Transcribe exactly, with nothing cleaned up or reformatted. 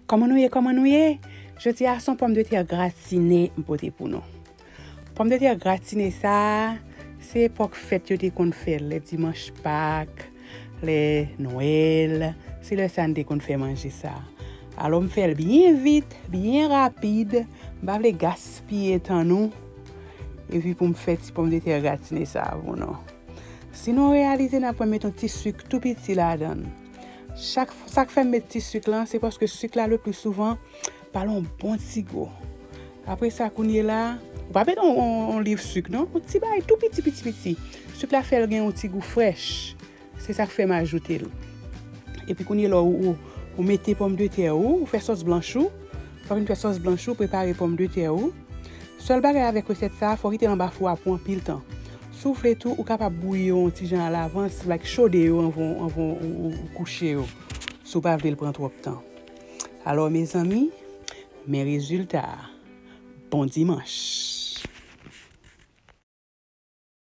Kòman nou ye, kòman nou ye? Jodi a se yon pòmdetè gratine m pote pou nou. Pòmdetè gratine sa a, se epòk fèt yo te konn fè l, lè dimanch Pak, lè Nwèl, se lè sa a n te konn fè manje sa a. Alò m fè l byen vit, byen rapid, m pa vle gaspiye tan nou, epi pou m fè ti pòmdetè gratine sa a pou nou. Si nou reyalize n ap wè m met yon ti sik tou piti ladan l. Chak, sa k fè m met ti sik lan, se paske sik la le pli souvan pa l yon bon ti gou. Apre sa, kounye la, ou pa met yon, yon, yon liv sik non, yon ti bagay tou piti, piti, piti. Sik la fè l gen yon ti gou frèch. Se sa k fè m ajoute l. Epi kounye la, ou, ou, ou mete pòmdetè ou, ou fè sòs blanch ou. Fò w fin fè sòs blanch ou, prepare pòmdetè ou. Sèl bagay avèk resèt sa a, fò w kite l anba fou a pou anpil tan. Si w vle tou, ou kapab bouyi yo yon ti jan alavans, like chode yo anvan, anvan ou, ou, ou kouche yo, si w pa vle l pran twòp tan. Alò, mezanmi, men rezilta a. Bon dimanch!